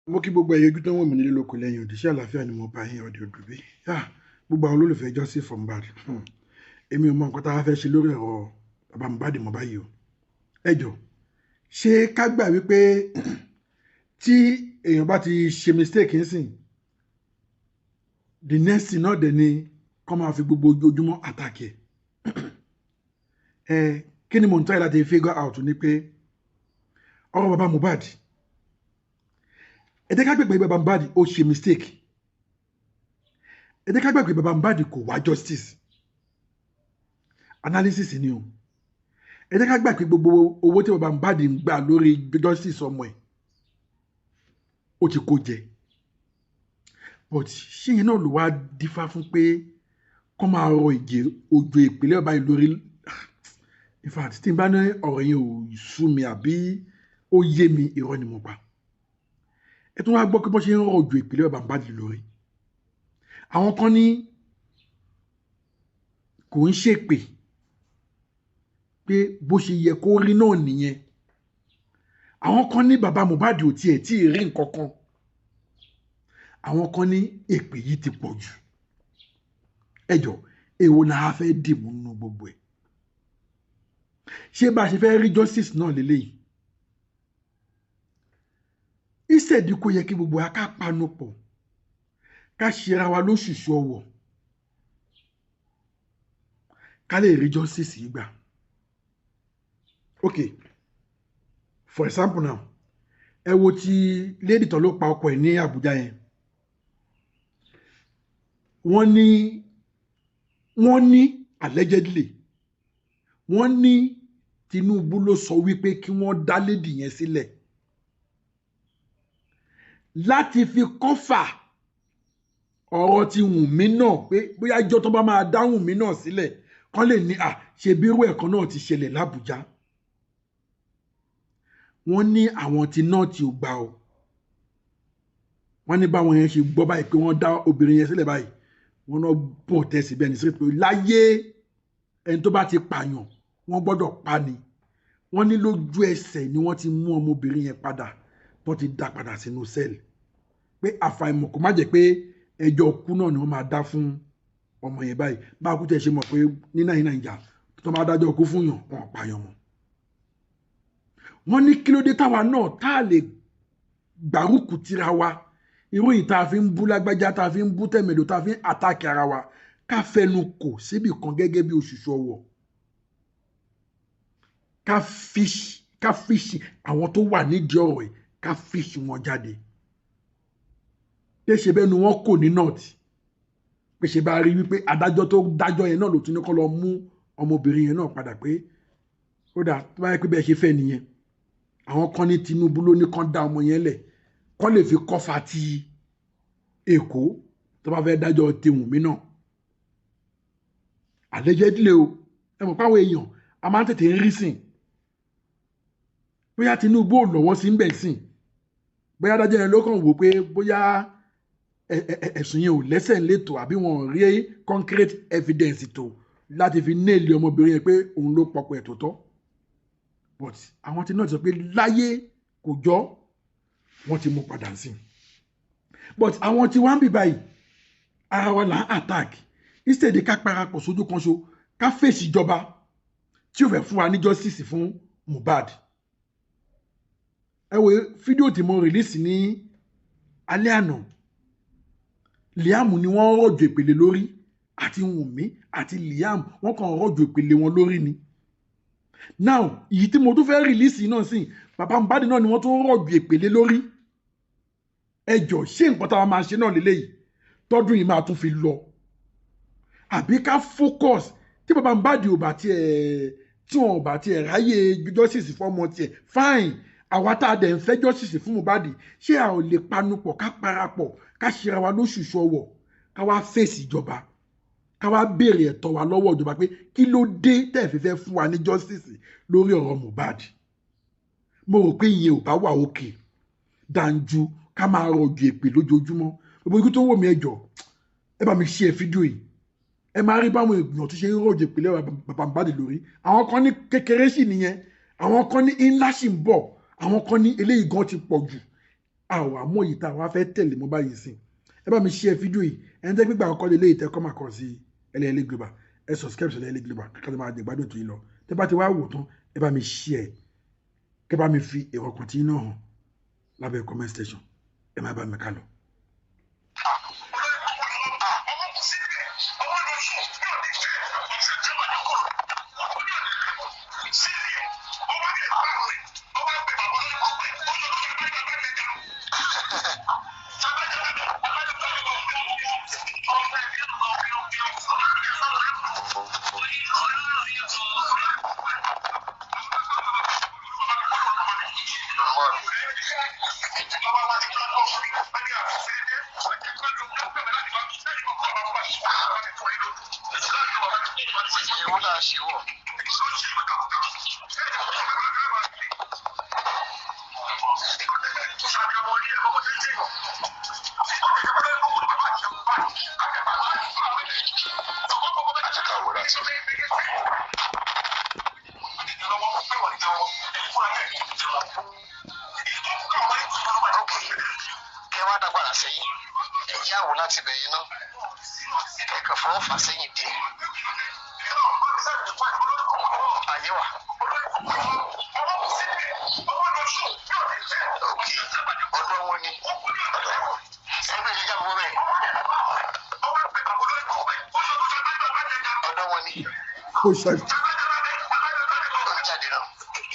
Mo kí gbogbo ẹ̀yin ojú tó ń wò mí nílé lóko lẹ́yìn òdì. Ṣé àlàáfíà ni mo bá yín ọdẹ òdùbí? Gbogbo àwọn olólùfẹ́ Justice for Mohbad, èmi ò mọ nǹkan tá a fẹ́ ṣe lórí ọ̀rọ̀ bàbá Mohbad mọ́ báyìí o. Ẹ jọ, ṣé ká gbà wípé tí èèyàn bá ti ṣe mistake ńsìn, the next thing náà dẹ̀ ni kọ́ máa fi gbogbo ojoojúmọ́ attack ẹ̀? Ẹ kí ni mò ń try láti figure out ni pé ọ̀rọ̀ bàbá Mohbad, ẹ jẹ́ ká gbàgbé bàbá Mohbad ó ṣe mistake. Ẹ jẹ́ ká gbàgbé bàbá Mohbad kò wá justice. Analysis ni o. Ẹ jẹ́ ká gbàgbé gbogbo owó tí bàbá Mohbad ń gbà lórí justice ọmọ ẹ̀, ó ti kó jẹ. But ṣé yẹn náà ló wá dífá fún pé kọ́ máa rọ ìjẹ òjò ìpínlẹ̀ ọba yìí lórí? In fact, tí n bá ní ọ̀rọ̀ yẹn ò sú mi àbí ó yé mi, irọ́ ni mo pa. Ẹ tún wá gbọ́ pé bọ́n ṣe ń rọ òjò ìpínlẹ̀ bàbá Mohbad lórí, àwọn kan ní kò ń ṣèpè, pé bó ṣe yẹ kó rí náà nìyẹn. Àwọn kan ní bàbá Mohbad ò tiẹ̀ tí ì rí nǹkan kan. Àwọn kan ní èpè yìí ti pọ̀ jù. Ẹ jọ, èwo la fẹ́ dìmú nínú gbogbo ẹ̀? Ṣé bá a ṣe fẹ́ rí justice náà lélẹ́yìí? Instead, kó yẹ kí gbogbo wa ká panu pọ̀, ká ṣera wa lóṣùṣù ọwọ̀, ká lè rí justice yìí gbà. Okay, for example now, ẹ wo ti lady tó ló pa ọkọ ẹ̀ ní Àbújá yẹn. Wọ́n ní allegedly, wọ́n ní Tinubu ló sọ wípé kí wọ́n dá lady yẹn sílẹ̀ láti fi cover ọ̀rọ̀ ti Wùnmí náà, pé bóyá ìjọ tó bá máa dá Wùnmí náà sílẹ̀, kán lè ní à ṣe bí irú ẹ̀kan náà ti ṣẹlẹ̀ l'Ábùjá. Wọ́n ní àwọn tí náà ti gbà o. Wọ́n ní báwọn yẹn ṣe gbọ́ báyìí pé wọ́n dá obìnrin yẹn sílẹ̀ báyìí, wọ́n náà protest bẹ́ẹ̀ ní sílẹ̀ pé láyé, ẹni tó bá ti pààyàn, wọ́n gbọ́dọ̀ pa ni. Wọ́n ní lójú ẹsẹ̀ ni wọ́n ti mú ọmọbìnrin yẹn padà, tó ti dá padà sínú cell, pé àfàìmọ̀ kó má jẹ́ pé ẹjọ́ kú náà ni wọ́n máa dá fún ọmọ yẹn báyìí. Bá a kú tẹ̀ ṣe mọ̀ pé ní Nàìjà tó máa dájọ́ kú fún yàn, wọn ò pààyàn mọ́. Wọ́n ní kí ló dé táwa náà tá a lè gbárùkù tira wa? Irú yìí tá a fi ń bú lágbájá, tá a fi ń bú tẹ̀mẹ̀dò, tá a fi ń attack ara wa, ká fẹnu kò síbì kan gẹ́gẹ́ bí òṣùṣù ọwọ̀, ká fish àwọn tó wà nídìí ọ̀rọ̀ yìí, ká fish wọn jáde. Pé ṣe bẹ́ẹ̀ ni wọ́n kò ní north, pé ṣe bá rí wípé adájọ́ tó dájọ́ yẹn náà ló tún ní kó lọ mú ọmọbìnrin yẹn náà padà, pé ó dà tó bá yẹ pé bẹ́ẹ̀ ṣe fẹ́ nìyẹn. Àwọn kan ní Tinubu ló ní kán dá ọmọ yẹn lẹ̀, kán lè fi cover ti Èkó tó bá fẹ́ dájọ́ tewùnmí náà. Allegedly o. Ẹ mọ̀ páwọn èèyàn a máa ń tètè ń rí sìn bóyá Tinubu ò lọ́wọ́ sí ń bẹ̀ sìn, bóyá adájọ́ yẹn ló kàn wò pé bóyá ẹ̀sùn yẹn ò lẹ́sẹ̀ létò, àbí wọn ò rí concrete evidence tó láti fi nail ọmọbìnrin yẹn pé òun ló pọpọ ẹ̀ tó tọ́. But àwọn tí náà ti sọ pé láyé, kò jọ, wọ́n ti mú padà sí. But àwọn tí wọ́n ń bì báyìí, ara wa là ń attack, instead ká parapọ̀ sójú kan ṣo, ká fèsì ìjọba tí ò fẹ́ fún wa ní justice fún Mohbad. Ẹ wo fídíò tí mo release ní alẹ́ àná. Liam ni wọ́n rọ̀jò ìpele lórí, àti Wùnmí àti Liam, wọ́n kàn rọ̀jò ìpele wọn lórí ni. Now, èyí tí mo tún fẹ́ release náà sí, bàbá Mohbad náà ni wọ́n tún rọ̀jò ìpele lórí. Ẹ jọ, ṣé nǹkan táwa máa ṣe náà lélẹ́yìí tọ́dún yìí máa tún fi lọ, àbí ká focus? Tí bàbá Mohbad ò bá tiẹ̀, tí wọn ò bá tiẹ̀ ráyè justice fọ́mọ tiẹ̀, fine. Àwa tá a dẹ̀ ń fẹ́ justice fún Mohbad, ṣé a ò lè panupọ̀, ká parapọ̀, ká ṣera wa lóṣùṣù ọwọ̀, ká wá fèsì ìjọba, ká wá béèrè ẹ̀tọ́ wa lọ́wọ́ ìjọba pé kí ló dé tẹ́ fi fẹ́ fún wa ní justice lórí ọ̀rọ̀ Mohbad? Mo rò pé ìyẹn ò bá wà òkè dáńjú ká máa rọ̀jò èpè lójoojúmọ́. Gbogbo ikú tó wò mí, ẹ jọ̀ọ́, ẹ bá mi share fídíò yìí. Ẹ máa rí báwọn èèyàn tó ṣe ń rọ̀jò èpè lẹ́wọ̀ bàbá Mohbad lórí. Àwọn kan ní kékeré sì nìyẹn, àwọn kan ní ńlá sì ń bọ̀, àwọn kan ní eléyìí gan ti pọ̀ jù. Àwọn àmọ́ yìí tá a wá fẹ́ tẹ̀lé mọ́ báyìí sìn. Ẹ bá mi share fídíò yìí. Ẹni tẹ́ gbígbà àkọ́kọ́ lé léyìí tẹ́ kọ́ máa kọ̀ sí Ẹlẹ́yẹlé Global, ẹ subscribe sí Ẹlẹ́yẹlé Global kíkà tó máa jẹ gbádùn ètò yìí lọ. Tẹ́ bá ti wá wò tán, ẹ bá mi share, kẹ́ bá mi fi èrò ọkàn tí náà hàn lábẹ́ comment section. Ẹ má bá mi ká lọ.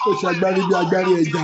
Ó ṣàgbárí bí agbárí ẹja.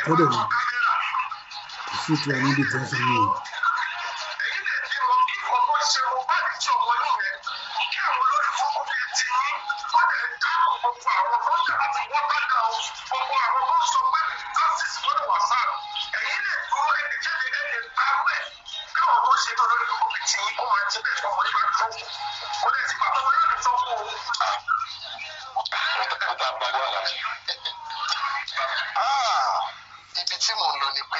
Tọ́dọ̀ ni kò sí ìtura ní detention ní o. Ibi tí mò ń lọ ni pé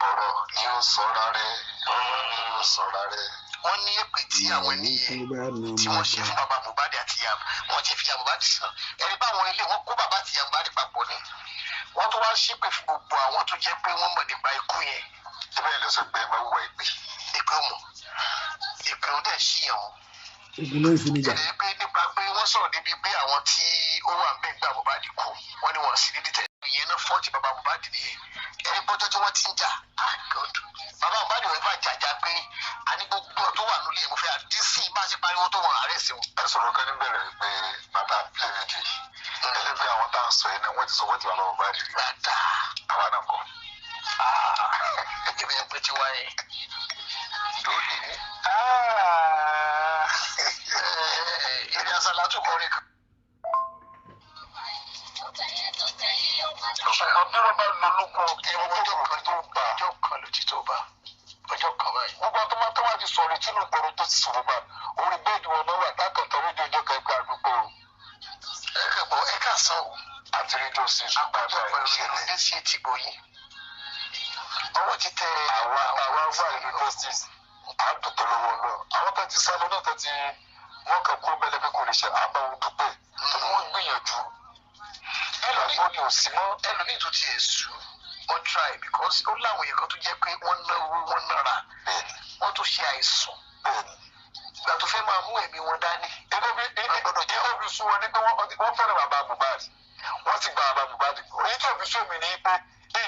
ọ̀rọ̀ ni ó sọra rẹ̀, ọ̀rọ̀ ni ó sọra rẹ̀. Wọ́n ní èpè tí àwọn ènìyàn tí wọ́n ṣe fún bàbá Mohbad àti ìyá wọn ti fi ìyá Mohbad sínú. Ẹni báwọn ilé wọn kó bàbá àti ìyá Mohbad papọ̀ ni. Wọ́n tó wá ń ṣépè fún gbogbo àwọn tó jẹ́ pé wọ́n mọ̀ nípa ikú yẹn. Síbẹ̀ lọ sọ pé ẹ máa wúwa èpè. Èpè ò mọ̀. Èpè ò dẹ̀ ṣíyàn mọ́. Ogun náà ń ṣe níjà. Ẹ̀rẹ̀ pé nípa pé wọ́n sọ̀rọ̀ débi pé àwọn tí ó wà ń bẹ̀ gbà Mohbad kú, wọ́n ní wọ́n sì ní dìtẹ̀. Ìyẹn náà fọ́ọ̀tì bàbá Mohbad nìyẹn. Ẹni gbọ́jọ́ tí wọ́n ti ń jà, ah God, bàbá Mohbad rẹ̀ bá jàjà pé a ní gbogbo tó wà nílé mo fẹ́ àdísì bá a ṣe pariwo tó wọn àárẹ̀ sí wọn. Ẹ sọ̀rọ̀ kan níbẹ̀rẹ̀ pé bàbá play video yìí, ẹlẹ́gbẹ́ àwọn tá à ń sọ yìí náà wọ́n ti sọ wọ́n ti bàbá Mohbad rí. Dáadáa. Àwa náà kọ́. Èmi ẹ̀ pé tí wáyé lónìí ìrìn àṣàlá tó kọrin kan. Ṣùgbọ́n bí wọ́n bá lo lóko Ọjọ́ kan tó bá ọjọ́ kan ló ti tó bá ọjọ́ kan báyìí. Gbogbo àwọn tó máa tó wá ti sọ̀rọ̀ ìtúnú pọ̀rọ̀ tó ti sọ̀rọ̀ bá orí bẹ́ẹ̀dì wọn náà wà tákàtà rédíò ọjọ́ kan ẹgbẹ́ àdúgbò. Ẹ kẹ́kọ̀ọ́ ẹ ká sọ o. Àti rédíò sí ṣùgbọ́n Àkójọ àgbà pẹ̀lú ìṣẹ̀lẹ̀. ìròyìn sí etí gbòyìn. Ọwọ́ ti tẹ Àwa àwa wà nínú justice àdùpẹ̀ lọ́wọ́ náà. Àwọn tó ti sálọ náà tó ti wọ́n kàn kó mẹ́lẹ́ pé kò lè ṣe àbáwọn dúpẹ́. Torí wọ́n gbìyànjú. Ẹlòmíì Ìgbàgbọ́ ni ò sí mọ́. Ẹlòmíì tó tiẹ̀ sú wọ́n try because ó láwọn èèyàn kan tó jẹ́ pé wọ́n ná owó, wọ́n nára, Bẹ́ẹ̀ni, wọ́n tún ṣe àìsàn bẹ́ẹ̀ni. ìgbà tó fẹ́ máa mú ẹ̀mí wọn dání. Inú bí inú bí sún wọn ní pé wọ́n fẹ́ràn bàbá Mohbad. Wọ́n ti gba bàbá Mohbad gbọ́. Èyí tí òbí sún mi ní pé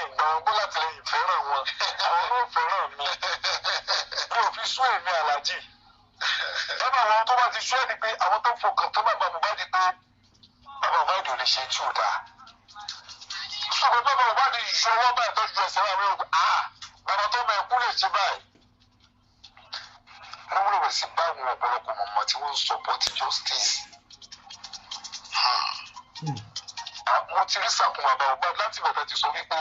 ìgbà wọn gbọ́ láti lè fẹ́ràn wọn. Àwọn ló fẹ́ràn mi. Mi ò fi sún èmi Àlàjì. Ẹnu àwọn tó bá ti sún ẹni pé àwọn tó fọkàn tó bàbá Mohbad pé bàbá Mohbad ò lè ṣe tí ò dáa. Ṣùgbọ́n bàbá Mohbad yọ ọwọ́ báyìí tó ju ẹsẹ̀ láàrin òkú. Ah! Bàbá tó mọ ẹkú lè ṣe báyìí. Wọ́n rẹ̀ sí bá àwọn ọ̀pọ̀lọpọ̀ mọ̀mọ́ tí wọ́n ń support justice. Mo ti rí sàkún bàbá Mohbad láti bàbá ti sọ wípé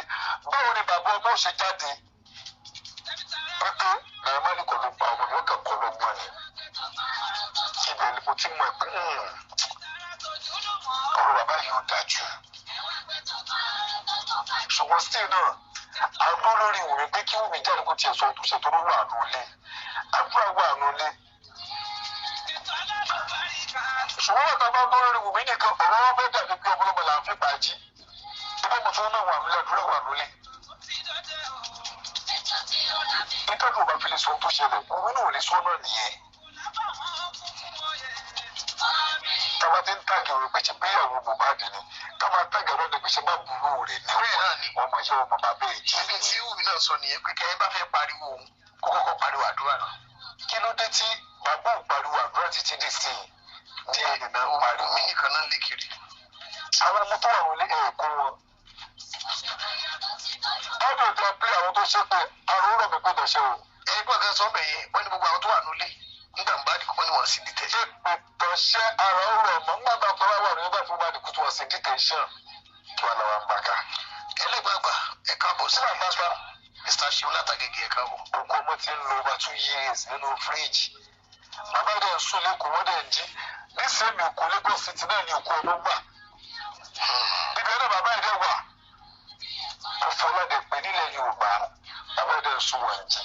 báwo ni bàbá ọmọ ṣe jáde wípé Naira Marley kọ́ ló pa ọmọ mi, wọ́n kàn kọ́ lọ́gbọ́n ni. Ibẹ̀ ni mo ti mọ̀ pé ọ̀rọ̀ bàbá yìí ò dájú. Ṣùgbọ́n still náà, àdó lórí Wùmí pé kí Wùmí jáde kó tiẹ̀ sọ ohun tó ṣe tó ló wà nù ilé. Àdúrà wà nù ilé. Ṣùgbọ́n bàtà bá gbọ́ lórí Wùmí nìkan, ọ̀rọ̀ wọn fẹ́ dàbí pé ọmọlọ́mọ là ń fi pàjí. Ìbá mo tún náà wà nílé, àdúrà wà nílé. Nítorí ò bá fi lè sọ ohun tó ṣẹlẹ̀, Wùmí náà ò lè sọ náà nìyẹn. Tába ti ń tàgé òwe pé ṣe gbéyàwó Mohbad ni, ká máa tàgé ọ̀rọ̀ ni pé ṣe bá burú rẹ̀ ní Bẹ́ẹ̀ náà ni. ọmọ ìyá ọmọ bàbá ẹ̀ jẹ́. Ibi tí Wùmí náà sọ nìyẹn pé kẹ́ ẹ bá fẹ́ pariwo òun kó kọ́kọ́ pariwo àdúrà náà. Kí ló dé tí bàbá ò pariwo àdúrà títí dé sí i? Ní ẹ̀yìn náà ń pariwo. Wùmí nìkan náà lè kiri. Àwọn ọmọ tó wà wọlé ẹ̀ kó wọn. Báwo ni pé àwọn tó ṣe pé àrùn rọ̀ mí pé tọ̀ṣẹ́ o? Ẹgbẹ́ kan sọ bẹ́ẹ̀ yẹn, wọ́n ní gbogbo àwọn tó wà nílé nígbà Mohbad kú, wọ́n ní wọ́n sì dìtẹ̀. Ṣé pé tọ̀ṣẹ́ ara ó rọ̀ mọ́ nígbà tó bá wà nígbà tó bá di kútu wọn sí detention kí wọ́n lọ́wọ́ ń bá ká. Ẹlẹ́gbàgbà, ẹ káàbọ̀ sí Sílẹ̀ àgbàgbà. Mr. Seun Látàgègè, ẹ káàbọ̀. Òkú ọmọ ti ń lo over 2 years nínú fíríjì. Bàbá dẹ̀ ń sún lẹ́kọ̀ọ́, wọ́n dẹ̀ ń jí. Nísìnyí òkú Lagos City náà ni òkú ọmọ gbà. Ibẹ̀ náà bàbá ẹ̀ dẹ̀ wà. Ọ̀fọ̀lọ́dẹ̀ pé nílẹ̀ Yorùbá, bàbá dẹ̀ ń sún wọn jí.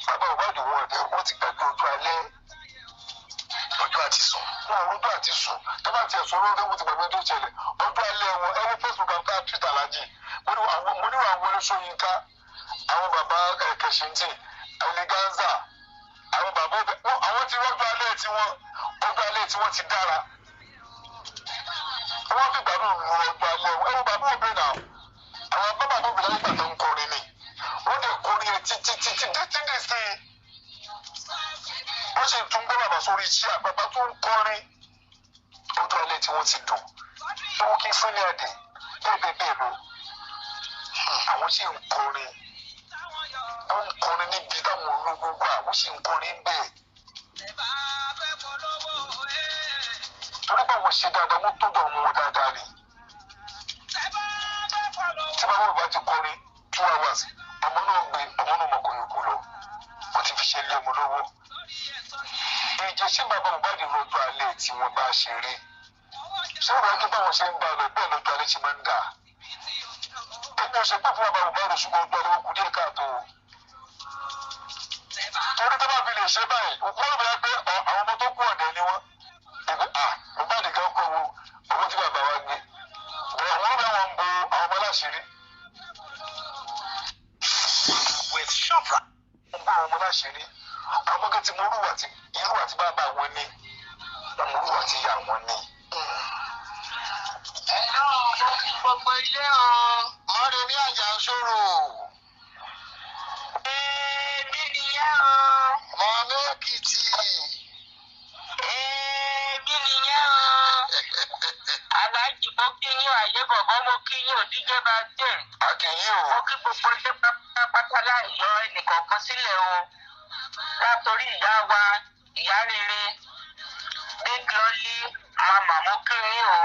Bàbá ìwádìí wọn dẹ̀ wọ́n ti gbàgbé ojú alẹ́. Ọjọ́ àti sùn. Wọn ò rúdú àti sùn. Tó bá tiẹ̀ sọ lórí wọn ti gbàgbé tó ṣẹlẹ̀. Ọjọ́ alẹ́ wọn, ẹ wo Facebook àti Twitter Alhaji. Mo ní àwọn Wọlé Ṣóyínká, àwọn bàbá Kẹ̀sìntì, Eleganza, àwọn bàbá ọbẹ̀, àwọn ti rọ́jọ́ alẹ́ tiwọn, ọjọ́ alẹ́ tiwọn ti dára. Wọ́n fi gbàdúrà lu ọjọ́ alẹ́ wọn. Ẹ wo bàbá òbí náà, àwọn bàbá òbí láyé gbà tó ń kọrin ni. Wọ́n dẹ̀ kọrin ẹ̀ títí títí títí dì sí i. Wọ́n sì tún gbé bàbá sórí iṣẹ́ àbàbà tó ń kọrin. Ọjọ́ alẹ́ tí wọ́n ti dùn. Ẹ wo kí Sunny Adé bẹ́ẹ̀ bẹ́ẹ̀ bẹ́ẹ̀ lọ. Àwọn sì ń kọrin. Wọ́n ń kọrin níbi táwọn ológun wà, wọ́n sì ń kọrin bẹ́ẹ̀. Torí pé àwọn ṣe dáadáa, wọ́n tọ́jú àwọn ọmọ dáadáa ni. Tí bàbá bàbá ti kọrin 2 hours, ọmọ náà gbé ọmọ náà mọ̀kọ́ yòókù lọ. Wọ́n ti fi ṣe lé ọmọ lọ́wọ́. Ìjẹ́ ṣé bàbá Mohbad lọ́jọ́ alẹ́ tí wọ́n bá ṣe rí? Ṣé wọ́n rántí báwọn ṣe ń bá lọ bẹ́ẹ̀ lọ́jọ́ alẹ́ ṣe máa ń dà? Èmi ò ṣe pé fún bàbá Mohbad, ṣùgbọ́n ọjọ́ alẹ́ wọn kù díẹ̀ káàtó. Torí tó bá fi lè ṣe báyìí, wọ́n rò bóyá pé àwọn ọmọ tó kú ọ̀dẹ̀ ni wọ́n. Èmi à Mohbad kan kọ́ wo owó tí bàbá wa gbé. Bẹ̀rẹ̀ àwọn ọmọ wọn ń bo àwọn ọmọ láṣìírí. With Shoprite. Ń bo àwọn ọmọ láṣìírí. Àwọn ọmọ kan ti mọ irú àti irú àti bàbá wọn ni. Wọ́n mọ irú àti ìyá wọn ni. Gbogbo ilé o. Mọ́remí Àjàsorò. Èmi nìyẹn o. Mọ̀mí Èkìtì. Èmi nìyẹn o. Aláàjì mo kí yín àyè bọ̀bọ̀ mo kí yín òdíje bá dé. Àkìyí o. Mo kí gbogbo ilé pátápátá láì yọ ẹnìkọ̀ọ̀kan sílẹ̀ o. Látòrí ìyá wa, ìyá rere, Big Lọ́lí, màmá mo kí yín o.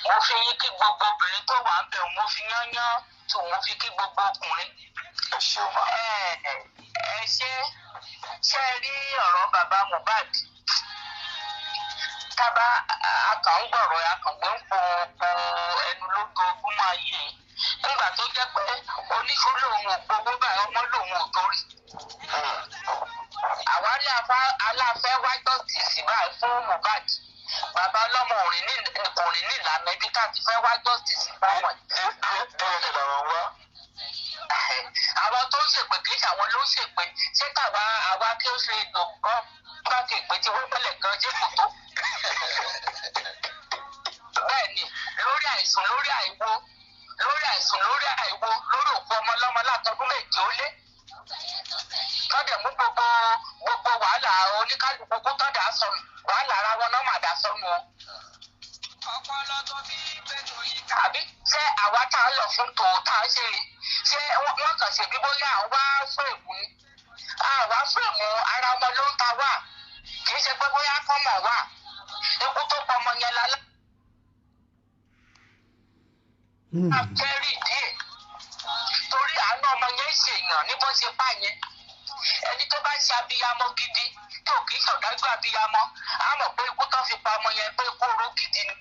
Mo fi yín kí gbogbo obìnrin tó wà ń bẹ̀ mo fi yányán tó mo fi kí gbogbo ọkùnrin. Ẹ ṣeun ma. Ẹ ẹ ṣe ṣe rí ọ̀rọ̀ bàbá Mohbad tábà akàngbọ̀rọ̀ akàngbọ̀ ń po po ẹnu lójoojúmọ́ ayé nígbà tó jẹ́ pé oníṣó lòun ò gbowó báyìí ọmọ lòun ò torí àwárí aláfẹ́ wá justice báyìí fún Mohbad bàbá ọlọ́mọ kò rìn ní ìlànà ibi tá a ti fẹ́ wá justice fún wọn. DNA làwọn wá. Àwọn tó ń ṣèpè kì í ṣàwọn ló ń ṣèpè ṣé káwa àwa kí ó ṣe dògbọ́n bá ti pè tí wọ́n pẹ̀lẹ̀ gan ṣé kò tó. Bẹ́ẹ̀ ni lórí àìsùn lórí àìwo lórí àìsùn lórí àìwo lórí òkú ọmọ ọlọ́mọ látọdún méje ó lé. Tọ́dẹ̀ mú gbogbo gbogbo wàhálà oníkálukú kó tọ́dà sọnù wàhálà ara wọn náà mà dá sọnù o. Àbí ṣé àwa tá a lọ fún tòótá ṣe ṣé wọ́n kàn ṣe bí bóyá à ń wá fún èmú ni àwa fún èmú ara ọmọ ló ń ta wá kì í ṣe pé bóyá kọ́mọ̀ wà ikú tó pa ọmọ yẹn lálẹ́ fẹ́ rí díẹ̀ torí àánú ọmọ yẹn ṣèyàn ní bó ṣe pa yẹn ẹni tó bá ṣe abiyamọ gidi tó kì í ṣọ̀dájú abiyamọ á mọ̀ pé ikú tó fi pa ọmọ yẹn pé ikú oró gidi ni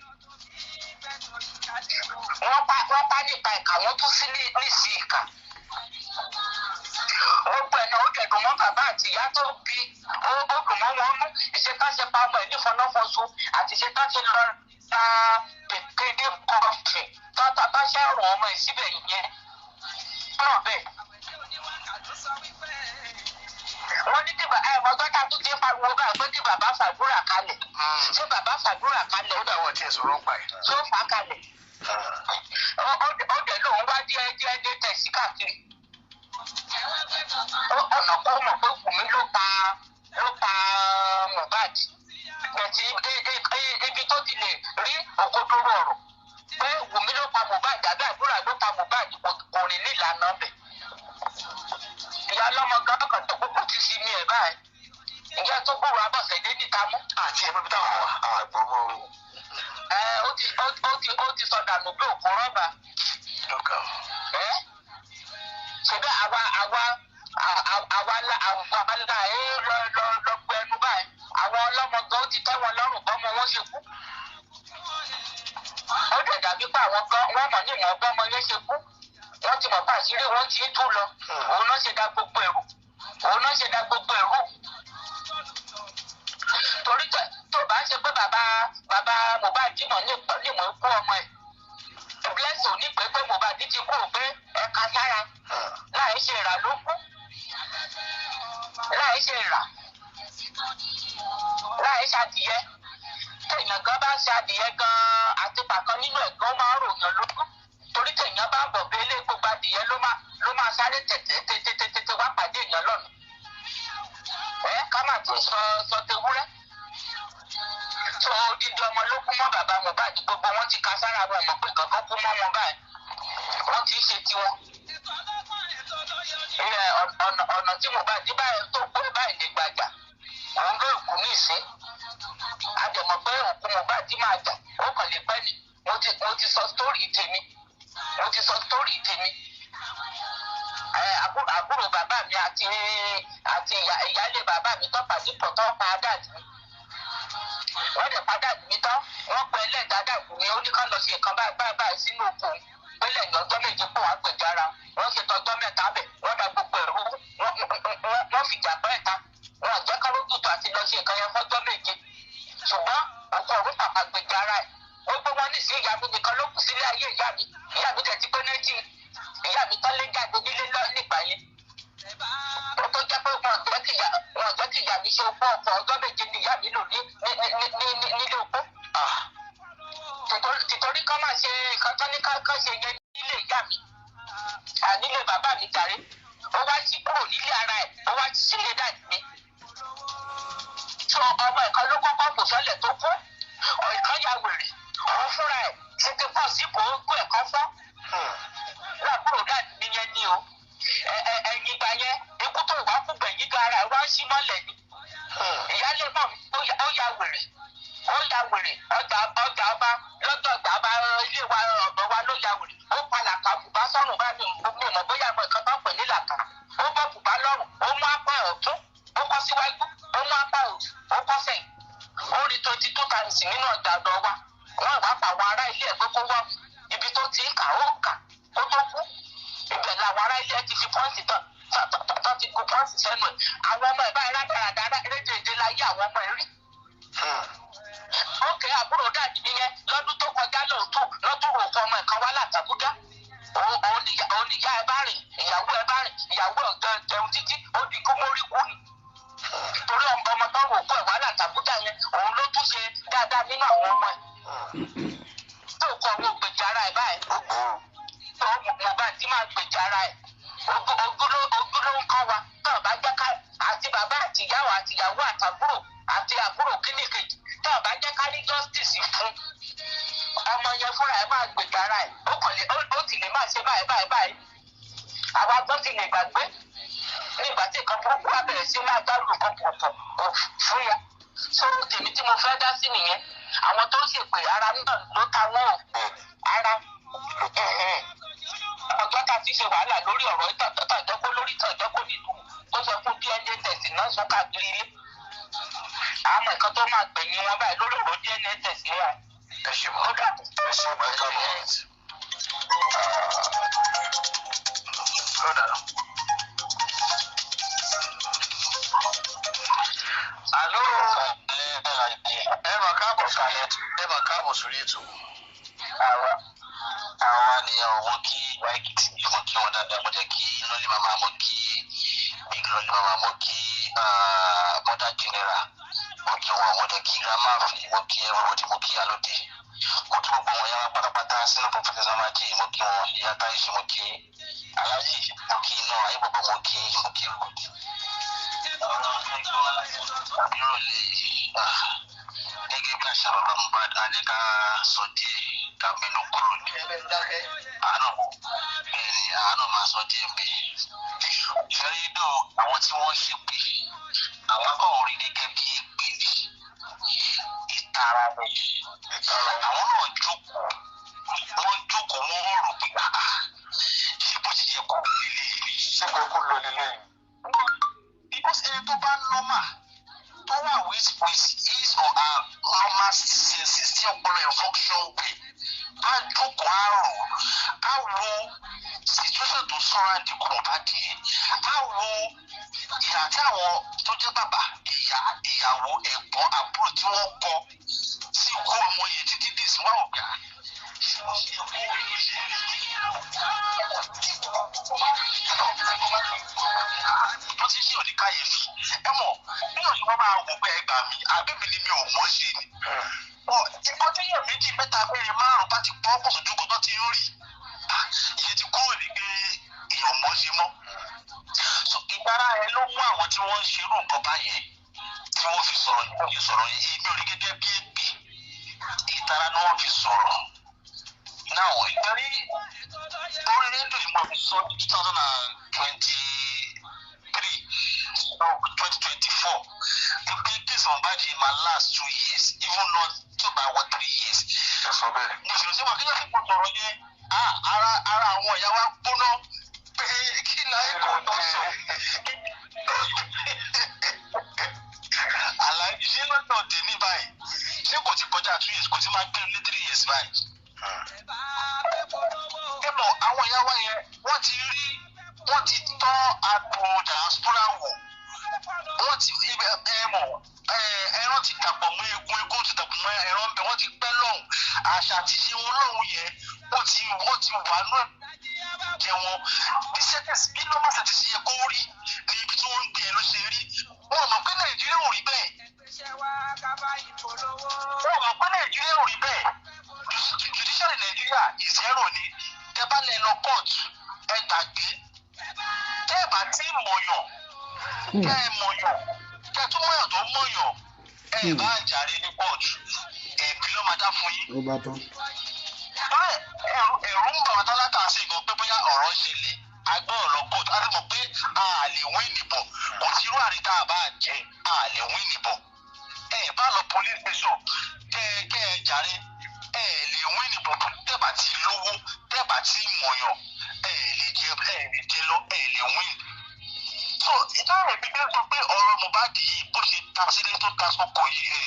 wọ́n pa nípa ìkà wọ́n tún sí nísì ìkà gbogbo ẹ̀ náà ó dẹ̀dùn mọ́ bàbá àti ìyá tó bí ó dùn mọ́ wọn mú ìṣekáṣe pa ọmọ ẹ̀ nífọ̀nàfọ̀ṣù àti ìṣekáṣe lọ ra kékeré kọfì tọ́ta bá ṣẹ̀rùn ọmọ ẹ̀ síbẹ̀ yẹn náà bẹ́ẹ̀. Wọ́n ní kí bàbá ẹ̀ mọ́tò tó ti ń pariwo báyìí pé kí bàbá fàdúrà kalẹ̀ ṣé bàbá fàdúrà kalẹ̀ Ó dà wọ́n tiẹ̀ sọ̀rọ̀ ń pa ẹ̀. tó fà á kalẹ̀ ó dẹ̀ lóun wá díẹ̀ díẹ̀ dé tẹ̀sí káàkiri ọ̀nà kó mọ̀ pé Wùmí ló pa Mohbad bẹ̀tì ibi tó ti lè rí òkodoro ọ̀rọ̀ pé Wùmí ló pa Mohbad àbí àdúrà ló pa Mohbad kò rìn nílànà bẹ̀. Ìyá ọlọ́mọ gan kan tó kúkú ti sí mi ẹ̀ báyìí ìyá tó gbòòrò Abọ́sẹ̀dé níta mú. Àti ẹ̀mí bí táwọn wà àgbọ̀ mọ́ o. Ẹ ó ti sọ dànù bí òkú rọ́bà. Ẹ ṣùgbọ́n àwa àwa àwa àwa la ẹ lọ lọ lọ gbẹnu báyìí àwọn ọlọ́mọ gan ti tẹ́ wọn lọ́rùn bọ́mọ wọn ṣe kú. Ó dẹ̀ dàbí pé àwọn gan wọ́n mọ̀ ní ìwọ̀n bọ́mọ yẹn ṣe kú wọ́n ti mọ̀ pé àṣírí wọn ti ń tú lọ òun náà ṣe dá gbogbo ẹ̀rú òun náà ṣe dá gbogbo ẹ̀rú. Torí tó bá ṣe pé bàbá bàbá Mohbad mọ̀ ní ìmọ̀ ikú ọmọ ẹ̀ Blessing ò ní pé pé Mohbad ti kú pé ẹ̀ka sára láì ṣe ìrà ló kú láì ṣe ìrà láì ṣe adìyẹ téèyàn gan bá ṣe adìyẹ gan àti pàkan nínú ẹ̀ gan máa ń ròyàn lójú torí téèyàn bá ń bọ̀ bí ilé gbogbo adìyẹ ló máa sáré tètè wá pàdé èèyàn lọ́nà ẹ ká má tún sọ sọ tewúrẹ́ tó odidi ọmọ ló kú mọ́ bàbá Mohbad gbogbo wọn ti ka sára wọn mọ̀ pé kankan kú mọ́ wọn báyìí wọ́n ti ṣe tiwọn. Ọ̀nà tí Mohbad báyìí tó gbé báyìí lè gbàjà òun ló kú ní ìsín àjẹmọ̀ pé òkú Mohbad máa jà ó kàn lè pẹ́ ni mo ti sọ sítórì tèmi mo ti sọ sítórì tèmi àbúrò bàbá mi àti àti ìyáálé bàbá mi tó pàdé pọ̀ tó pa dáàdì mi wọ́n dẹ̀ padà mi tán wọ́n pe ẹlẹ́dàá dàgbù mi ó ní ká lọ ṣe nǹkan báyìí báyìí báyìí sínú oko pélé ní ọjọ́ méje kó wàá gbèjà ara wọ́n ṣe tọjọ́ mẹ́ta bẹ̀ wọ́n da gbogbo ẹ̀rú wọ́n fìjà bẹ́ẹ̀ ta wọ́n àjẹ́ kárọ́jùtò àti lọ ṣe nǹkan yẹn fọ́jọ́ méje ṣùgbọ́n òkú ọ̀run pàpà gbèjà ara ẹ̀ ó gbé wọn ní sí ìyá mi nìkan ló kù sílé ayé ìyá mi ìyá mi tẹ̀ ti pé méjì ìyá mi tán lé jáde nílé lọ nígbà yẹn ó tó jẹ́ pé wọn jẹ́ kí ìyá mi ṣe opó ọkọ̀ ọjọ́ méje ni ìyá mi lò ní nílé opó. Tìtorí kọ́ máa ṣe nǹkan tán ní ṣe yẹn nílé ìyá mi, nílé bàbá mi jàre. Ó wá jí kúrò nílé ara ẹ̀, ó wá jí sílé daddy mi. Tó ọmọ ẹ̀kan ló kọ́kọ́ kò sọ́lẹ̀ tó kú, ìkan ya wèrè, òun fúnra ẹ̀ ṣètò pọ̀ sí kò ó gbọ́ ẹ̀kan fọ́. Láàbúrò daddy mi yẹn ni o. Ẹ̀yìn ìgbà yẹn, ikú tó wá kú gbẹ̀yìn gan ara ẹ̀ wá ń ṣí mọ́lẹ̀ ni. Ìyáálé mọ̀ ó ya wèrè, ó ya wèrè. Ọjà ọba lọ́dọ̀ ọgbà ọba ilé wa ọ̀dọ̀ wa ló ya wèrè. Ó pa làkà bùbá sọ́run bá mi, mi mọ̀ bóyá mọ̀ nǹkan tó ń pè ní làkà. Ó bọ́ bùbá lọ́rùn, ó mú apá ọ̀tún, ó kọ́ síwájú, ó mú apá òsì, ó kọ́ sẹ́yìn. Ó rí 22 times nínú ọjà ọ̀dọ̀ wa. Wọ́n wá pa àwọn ará ilé ẹ̀ pé kó wá ibi tó ti ń kà, ó kà kó tó kú. Ibẹ̀ làwọn ará ilé ẹ̀ ti fi pọ́ǹsì tán tán ti kó pọ́ǹsì sẹ́nu ẹ̀. Àwọn ọmọ ẹ̀ báyìí rádaràdà rédèrèdè láyé àwọn ọmọ ẹ̀ rí. Ókè, àbúrò daddy mi yẹn lọ́dún tó kọjá lóòótọ́ lọ́dún òkú ọmọ ẹ̀kan wá látàbújá. Òun nìyá ẹ bá rìn, ìyàwó ẹ bá rìn, ìyàwó ẹ̀ gan jẹun títí ó di kó mórí kú ni. Torí ọmọ tó ń òkú ẹ̀ wá látàbújá yẹn, òun ló tún ṣe dáadáa nínú àwọn ọmọ ẹ̀. Tó kọ owó gbèjà ara ẹ̀ báyìí. Tó Mohbad ti máa gbèjà ara ẹ̀. Ogún ló ń kọ́ wa. Tó bá jẹ́ ká àti bàbá àti ìyàwó àti ìyàwó àtàbúrò àti àbúrò kíní kejì, tó bá jẹ́ ká ní justice fún ọmọ yẹn, fúnra ẹ̀ máa gbèjà ara ẹ̀. Ó kàn lè ó sì lè máa ṣe báyìí báyìí báyìí. Àwa gbọ́n ti lè gbàgbé nígbà tí nǹkan burúkú wá bẹ̀rẹ̀ sí máa gbárùn nǹkan pọ̀pọ̀ fún ya. So tèmi tí mo fẹ́ dá sí nìyẹn. Àwọn tó ń ṣèpè, ara náà ló ta wọ́n o. Ara ọjọ́ tá a ti ṣe wàhálà lórí ọ̀rọ̀ ìtàn ìjọ́kó lórí ìtàn ìjọ́kó nínú tó sọ fún DNA test náà sọ káàkiri ilé. Àmọ́ nǹkan tó máa gbẹ̀yìn wọn báyìí lórí ọ̀rọ̀ DNA test ni wà. Ẹ ṣe mọ, ẹ ṣe mọ, ẹ káàbọ̀. Kódà. Àló, ẹ mà káàbọ̀ sórí, ẹ mà káàbọ̀ sórí ètò. Àwa nìyẹn ò. Mo kí ìwà Èkìtì, mo kí wọn dáadáa. Mo jẹ́ kí lọ́lí màmá, mo kí big lọ́lí màmá, mo kí mother general, mo kí wọn. Mo jẹ́ kí grandma fi, mo kí everybody, mo kí alóde, mo kí gbogbo wọn yára pátápátá sínú Professor Samaji, mo kí wọn. Ìyá Táyíṣe, mo kí aláàjì, mo kí iná ayé bọ̀bọ̀, mo kí everybody. Nírọ̀lẹ́, gẹ́gẹ́ bí àṣà bàbá Mohbad, á jẹ́ ká sọ díẹ̀, ká mẹ́nu kúrò ní. Àánú bẹ́ẹ̀ ni, àánú máa sọ díẹ̀ mbẹ́. Ìfẹ́rí dò, àwọn tí wọ́n ṣépè, àwọn kò rí gẹ́gẹ́ bí èpè ní ìtara ni. Àwọn náà jókòó, wọ́n jókòó, wọ́n rò pé àá ṣé bó ti yẹ kó lélẹ̀ yìí? Ṣé kò kó lọ lélẹ̀ yìí? Because ẹni tó bá normal, tó wà with his or her normal senses, tí ọpọlọ ẹ̀ function well, á jókòó, á rò, á wo situation tó surround ikú Mohbad yẹn, á wo ìhà tí àwọn tó jẹ́ bàbá, ìyá, ìyàwó, ẹ̀gbọ́n, àbúrò tí wọ́n kọ sí ikú ọmọ yẹn títí dì sí wọn ò gbà. Ṣé wọ́n ṣe kó rí bó ti ṣe òní káyéfì? Ẹ mọ̀ bí òṣùwọ̀n máa wò pé ẹ gbà mí, àbí mi ni mi ò mọ̀ ṣe ni. Nǹkan tí èèyàn méjì, mẹ́ta, mẹ́rin, márùn bá ti pọ́ pọ̀ sójú kan tó ti ń rí, ìyẹn ti kúrò ní pé èèyàn mọ̀ ṣe mọ́. So ìgbára ẹ ló mú àwọn tí wọ́n ń ṣerú nǹkan báyẹn tí wọ́n fi sọ̀rọ̀ yìí, wọ́n fi sọ̀rọ̀ yìí. Èmi ò rí gẹ́gẹ́ bí èpè, ìtara ni wọ́n fi sọ̀rọ̀. Now, ìdarí orí rédíò yìí, mo fi sọ ní 2023, 2024, wípé case Mohbad yìí máa last 2 years, even not tó bá wọ 3 years. Ẹ sọ bẹ́ẹ̀. Mo sì ṣe wà kí lóò fi sọ̀rọ̀ yẹn. Ara àwọn ìyá wa gbóná pé kí láyé kò tó sọ. Àlàyé ṣé lọ́dọ̀ tèmi báyìí, ṣé kò ti kọjá 2 years, kò ti máa gbé ní 3 years báyìí? Ẹ mọ̀, àwọn ìyá wa yẹn, wọ́n ti rí, wọ́n ti tọ́ àpò diaspora wò, wọ́n ti ẹ mọ̀, ẹran ti dàpọ̀ mọ́ egun, egun ti dàpọ̀ mọ́ ẹran bẹ́ẹ̀. Wọ́n ti pẹ́ lọ́hùn, àṣà àti ṣe wọn lọ́hùn yẹn, wọ́n ti wà nú jẹ wọn. Bí sẹ́tẹ̀sì, bí normal sẹ́tẹ̀sì yẹ kó rí ní ibi tí wọ́n ń gbé ẹ ló ṣe rí. Wọ́n mọ̀ pé Nàìjíríà ò rí bẹ́ẹ̀. Wọ́n mọ̀ pé Nàìjíríà ò rí bẹ́ẹ̀. Judiciary Nàìjíríà is zero ni. Tẹ́ bá lẹ lọ court, ẹ gbàgbé. Tẹ́ ẹ bá tí mọ̀yàn, kẹ́ ẹ mọ̀yàn, kẹ́ ẹ tún mọ̀yàn tó mọ̀yàn, ẹ bá jàre ní court, ẹ̀bí ló máa dá fún yín. Ó bá tán. Ẹ̀rù ń bà wọ́n tálákà sí gan pé bóyá ọ̀rọ̀ ṣẹlẹ̀, agbọ́ ọ̀rọ̀ court, á ti mọ̀ pé a lè win ìbò. Kò sí irú àríta àbá jẹ́, a lè win ìbò. Ẹ bá lọ police station, kẹ́ ẹ jàre, ẹ lè win ìbò. Tẹ́ bá ti lówó, tẹ́ bá ti mọ̀yàn, ẹ lè jẹ, ẹ lè jẹ lọ, ẹ lè win. So ìdáhùn ẹbí bí ó sọ pé ọ̀rọ̀ Mohbad yìí, bó ṣe ta sílé tó ta sóko yìí, ẹ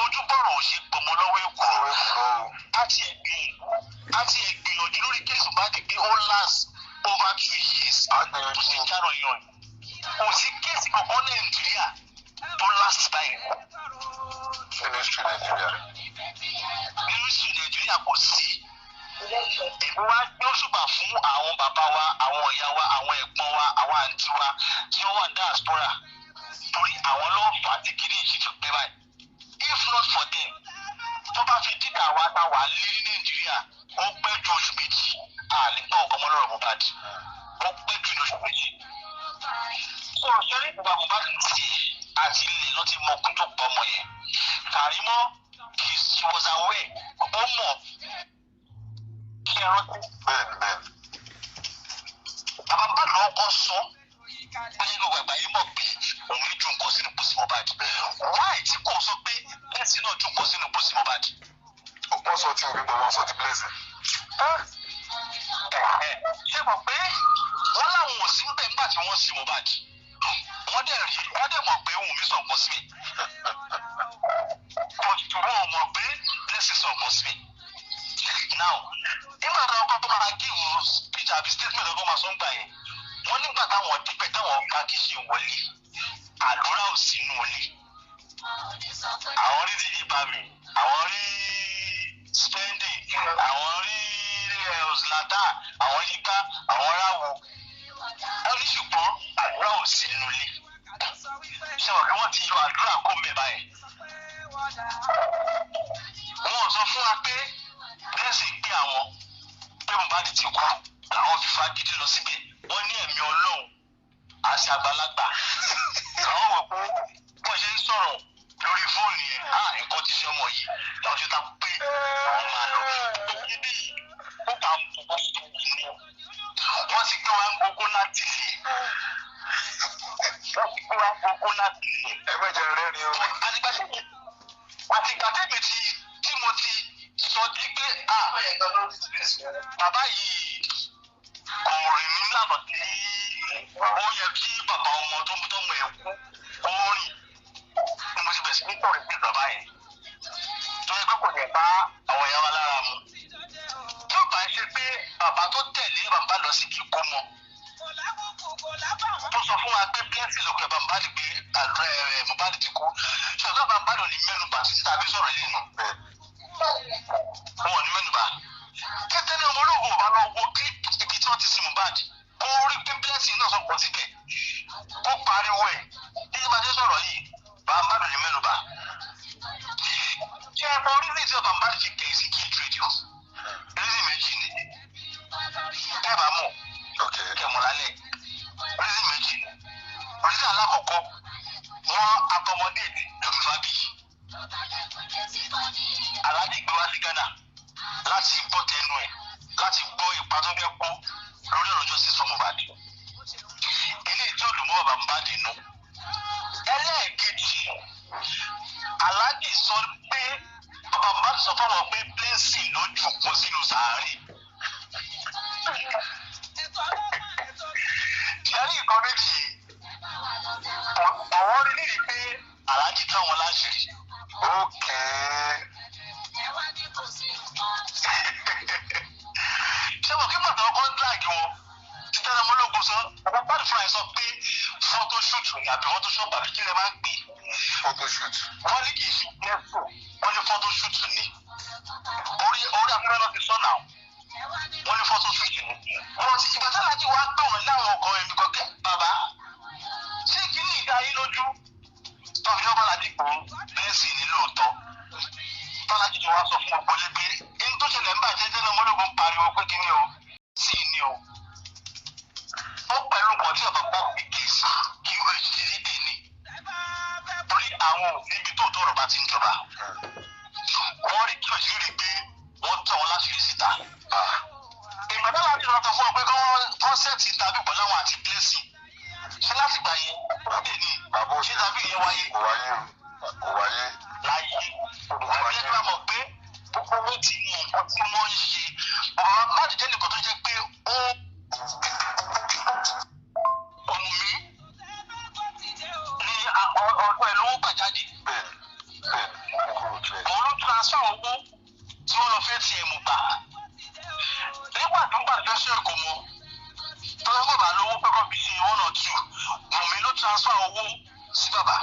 ojúbọ̀rọ̀ ò ṣe gbọmọ lọ́wọ́ èkó. Á ti ẹ̀ gbìyànjú lórí case Mohbad pé ó last over 2 years tó ṣe járọ̀ yan. Kò sí case kankan Nàìjíríà tó last báyìí. Ministry Nàìjíríà. Ministry Nàìjíríà, kò sí. Èmi wá gbé òṣùbà fún àwọn bàbá wa, àwọn ìyá wa, àwọn ẹ̀gbọ́n wa, àwọn àǹtí wa tí wọ́n wà ní diaspora, torí àwọn ló fà á tí kìíní yìí fi pé báyìí. If not for them, tó bá fi dídà wa ta wà lé ní Nàìjíríà, ó pẹ́ ju oṣù 2, àlè gbọ́ ọkọ̀ mọ́ lọ́rọ̀ Mohbad. Ó pẹ́ ju ní oṣù 2. Sọ̀rọ̀ sẹ́rí, bàbá Mohbad tiẹ̀ àti ilẹ̀ ló ti mọ kú tó pọ̀ ọmọ yẹn. Kàrímọ́, she was aware, ó mọ̀. Kí ẹ rántí. Bẹ́ẹ̀ni, bẹ́ẹ̀ni. Bàbá Mohbad ló kọ́ sọ ayé gbogbo àgbáyé mọ̀ pé òun ju nǹkan sínú pósí Mohbad. Why tí kò sọ pé Blessing náà ju nǹkan sínú pósí Mohbad? Wọ́n sọ tí òbí bọ̀, wọ́n sọ ti Blessing. Ṣé mọ̀ pé wọ́n láwọn ò sí níbẹ̀ nígbà tí wọ́n sin Mohbad? Wọ́n dẹ̀ rí, wọ́n dẹ̀ mọ̀ pé Wùnmí sọ nǹkan síbẹ̀, but wọ́n mọ̀ pé Blessing sọ nǹkan síbẹ̀. Now, nígbà tí wọ́n kọ́ máa give speech àbí statement ọkọ̀ máa sọ ń gbà yẹn, wọ́n nígbà táwọn dípẹ́ táwọn bá kì í ṣe wọlé, àdúrà ò sínú wọlé. Àwọn rí dídí bami, àwọn rí spending, àwọn rí Zlatan, àwọn yíká, àwọn ráwo. Wọ́n ní ṣùgbọ́n àdúrà ò sí nínú ilé. Ṣé wọ́n kí wọ́n ti yọ àdúrà kó mẹ́ báyìí? Wọ́n sọ fún wa pé Blessing pé àwọn pé Mohbad ti kú làwọn fi fagídí lọ síbẹ̀. Wọ́n ní ẹ̀mí Ọlọ́run àti àgbàlagbà làwọn wò pé wọ́n ṣe ń sọ̀rọ̀ lórí fóònù yẹn, á nǹkan ti ṣe ọmọ yìí, làwọn ṣe ta pé àwọn máa lọ. Ibi ó bá ń bọ̀ ní wọ́n ti gbé wa ń gbogbo láti lè, wọ́n ti gbé wa ń gbogbo láti lè. Ẹ má jẹ́ rẹ́rìn o. Àtìgbà tẹ́mi ti tí mo ti sọ di pé à bàbá yìí kò rìn ní lànà tí ó yẹ kí bàbá ọmọ tó tọmọ ẹ̀ kú kó rìn ni mo ti bẹ̀rẹ̀ sí ní kọ̀rẹ́ sí bàbá yẹn, tó yẹ pé kò yẹ bá àwọn ìyá wa lára mu. Tí ó bá ń ṣe pé bàbá tó tẹ̀lé bàbá lọ sí kíkó mọ, tó sọ fún wa pé Blessing ló pe bàbá Mohbad pé àdúrà ẹ Mohbad ti kú, ṣùgbọ́n bàbá Mohbad ò ní mẹ́nu bà títí tàbí sọ̀rọ̀ yìí nù. Wọn ò ní mẹ́nu bà. Kété ní ọmọ ológun ò bá lọ wo kí ibi tí wọ́n ti sin Mohbad, kó rí pé Blessing náà sọ̀kọ̀ síbẹ̀, kó pariwo ẹ̀ títí bá ṣe sọ̀rọ̀ yìí, bàbá Mohbad ò ní mẹ́nu bà. Ṣé ẹ mọ orílẹ̀ tí bàbá Mohbad fi kẹ̀yìn sí King Radio? Reason méjì ni. Tẹ́ ẹ bá mọ̀, kẹ́ mọ̀ lálẹ́. Reason méjì ni. Reason alákọ̀ọ́kọ́, wọ́n accommodate Yomi Fabiyi. Alhaji gbé wá sí Ghana láti gbọ́ tẹnu ẹ̀, láti gbọ́ ipa tó fẹ́ kó lórí ọ̀rọ̀ justice for Mohbad. Eléyìí tí ó dùn mọ́ bàbá Mohbad nù. Ẹlẹ́ẹ̀kejì, Alhaji sọ pé bàbá Mohbad sọ fáwọn pé Blessing ló jù kó sínú sàárè. Ṣẹ́rí nǹkan méjì yìí, àwọn rí nídìí pé Alhaji tú àwọn láṣìírí. Ṣé wọn kí bàtà ọkọ ń drag wọn títí ẹni ọmọ ológun sọ, bàbá Mohbad fúnra ẹ̀ sọ pé photo shoot ni àbí photo shop àbí kí lè máa ń pè? Photo shoot. Wọ́n ní kì í ṣe nẹ́fù, wọ́n ní photo shoot ni. Orí afẹ́fẹ́ náà ti sọ náà, wọ́n ní photo shoot ni. Wọ́n ti ìgbà tí Alhaji wá pè wọ́n láwọn ọkọ̀ ẹ̀mí kan pé, bàbá, ṣé kíní ìdá yín lójú tọ́fi ọba Alhaji pé Blessing ní lóòótọ́? Tọ́lájú ti wá sọ fún gbogbo ilé pé ní tó ṣẹlẹ̀ ń bàjẹ́ tẹ́lẹ̀, ọmọ ológun pariwo pé kíní o. Set interview pẹ̀lú àwọn àti Blessing, ṣé láti gbà yẹn ó dè ní Bàbá ṣé interview yẹn wáyé? Kò wáyé o, kò wáyé. Láyé àbí ẹni máa mọ̀ pé gbogbo owó tí mọ nǹkan tí wọ́n ń ṣe. Bàbá Mohbad jẹ́ nìkan tó jẹ́ pé ó òun mi ní ọdún ẹ̀ lówó gbà jáde. Bẹ́ẹ̀ bẹ́ẹ̀, kúrò clear. Òun ló transfer owó tí wọ́n lọ fẹ́ tiẹ̀ mú gbà nígbà tó ń gbàdúrà sí èkó mọ́ tọ́lá bàbá lówó pé kọ́ fi ṣe one or two. Wùnmí ló transfer owó sí bàbá.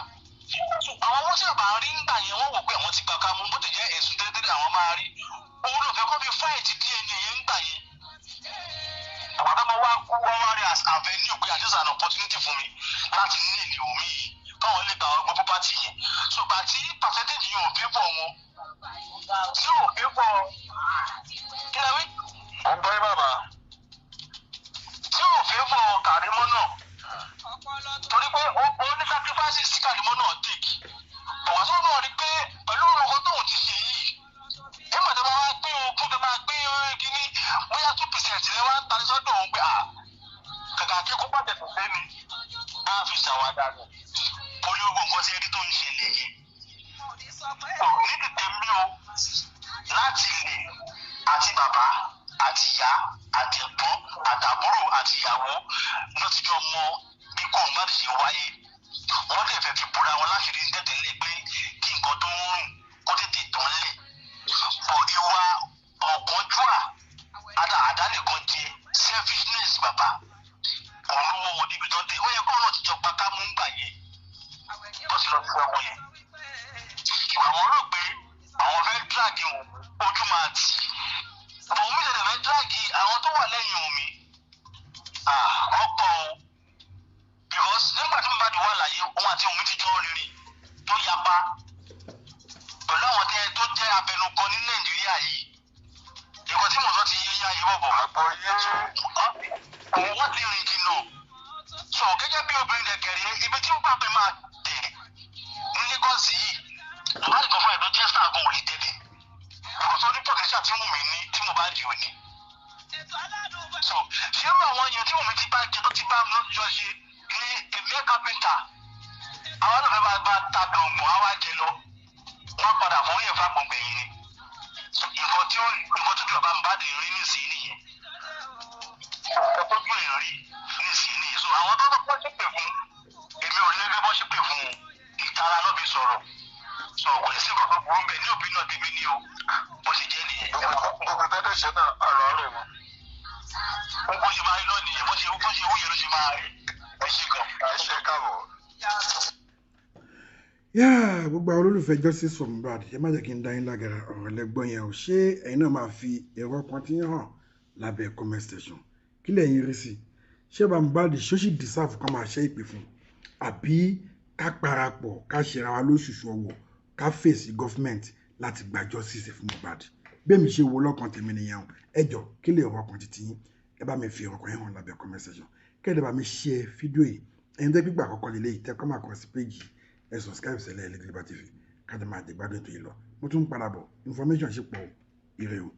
So, àwọn owó tí bàbá rí ńgbà yẹn, wọ́n wò pé àwọn ti gbà ká mú, bó ti jẹ́ ẹ̀sùn tẹ́lẹ̀tẹ́lẹ̀ àwọn máa rí òun ló fẹ́ kọ́ fi fight DNA yẹn ńgbà yẹn. Bàbá tó máa wá kú, wọ́n wá rí as avenue pé àti an opportunity fún mi láti ní èlé omi yìí káwọn lè gba ọgbọ́n property yẹn. So gbà tí percentage yẹn ò favour wọn, tí ò favour kí lẹ wí, Mo ń gbọ́ yín, bàbá. Tí ò favour Kàrímọ́ náà, torí pé ó ní sacrifices tí Kàrímọ́ náà take. Bọ̀wá tó náà rí pé pẹ̀lú orúkọ tóun ti ṣe yìí, nígbà tó bá wá gbé ogún tó máa gbé kínní, bóyá 2% lé wá ń tani sọ́dọ̀ òun pé à kàkà kí kó bá tẹ̀sán fẹ́ mi á fi ṣàwádà rẹ̀ torí gbogbo nǹkan tí ẹni tó ń ṣẹlẹ̀ yẹn. Ní tètè mi o, láti ilẹ̀ àti bàbá àti ìyá àti ẹ̀gbọ́n àtàbúrò àti ìyàwó ló ti jọ mọ bí kò má ṣe wáyé. Wọ́n lè fẹ́ fi búra wọn láṣìírí tẹ́tẹ́lẹ̀ pé kí nǹkan tó ń rùn kó tètè tán lẹ̀ bọ̀. Ìwà ọ̀kánjúà àdánìkan jẹ, selfishness bàbá, òun ló wọ́ wọn níbi tó dé. Ó yẹ kó náà ti jọ pa ká mú gbà yẹn tó ti lọ fún ọmọ yẹn. Àwọn rò pé àwọn fẹ́ drag ojú máa tì òun mi tẹ̀lé fẹ́ drag àwọn tó wà lẹ́yìn omi ọ̀pọ̀ o, because nígbà tí Mohbad wà láyé, òun àti òun ti jọ rìnrìn tó yapa pẹ̀lú àwọn tẹ tó jẹ́ abẹnugan ní Nàìjíríà yìí. Nǹkan tí mo sọ ti yé yá yìí bọ̀bọ̀. Àgbọ̀yé. Òun wọ́n ti rìn jìnnà. So gẹ́gẹ́ bí obìnrin dẹ̀kẹ̀rẹ́, ibi tí wọ́n pè máa tẹ̀ ní Lagos yìí, Mohbad kan fún ẹ̀dọ́ jẹ́ star gan ò lè tẹ̀lé because ó ní potential tí Wùnmí ní tí Mohbad ò ní. So ṣé irú àwọn yẹn tí Wùnmí ti bá jẹ, tó ti bá jọ ṣe ní èmi kápẹ́ntà, àwọn náà fẹ́ bá ta gbọ̀ngbọ̀n á wá jẹ lọ, wọ́n padà fún yẹn fágbọ̀ngbẹ̀ yìí ni. Nǹkan tí ó nǹkan tó ju bàbá Mohbad rí nísìnyí nìyẹn, nǹkan tó ju èèyàn rí nísìnyí nìyẹn. So àwọn tó tó ṣépè fún, èmi ò rí gẹ́gẹ́ bọ́ ṣépè fún un, ìtara náà fi sọ̀rọ̀. So kò sí nǹkan tó burú bẹ́ẹ̀ ní òbí náà tèmi ní o, bó ṣe jẹ́ nìyẹn. Gbogbo tẹ́tẹ́ ṣe náà àrò àrò mọ́. Bó ṣe máa rí náà nìyẹn, bó ṣe wúyẹ ló ṣe máa rí. Ẹ ṣe gan. Ẹ ṣe, káàbọ̀. Yáà, gbogbo àwọn olólùfẹ́ Justice for Mohbad, ẹ má jẹ́ kí n dá yín lágara. Ọ̀rọ̀ lẹ́gbọ́n yẹn ò ṣé ẹ̀yin náà máa fi èrò ọkàn tí yín hàn lábẹ́ comment section. Kí lẹ̀yin rí sí? Ṣé bàbá Mohbad ṣó sì deserve kó máa ṣe ìpè fún, àbí ká parapọ̀ ká ṣera wa lóṣùṣù ọwọ̀, ká fèsì government láti gba justice fún Mohbad? Bẹ́ẹ̀ mi ṣe wo lọ́kàn tèmi nìyẹn o. Ẹ jọ, kí lè èrò ọkàn títí yín? Ẹ bá mi fi èrò ọkàn yín hàn lábẹ́ comment section, kẹ́ẹ̀dẹ̀ bá mi share fídíò yìí. Ẹ̀yin tẹ́ gbígbà àkọ́kọ́ lélẹ́yìí tẹ́ kọ́ máa kàn sí péjì, ẹ subscribe sẹ́lẹ̀ Global TV, kájọ máa jẹ gbádùn ètò yìí lọ. Mo tún ń padà bọ̀, information ṣe pọ̀ o. Ire o.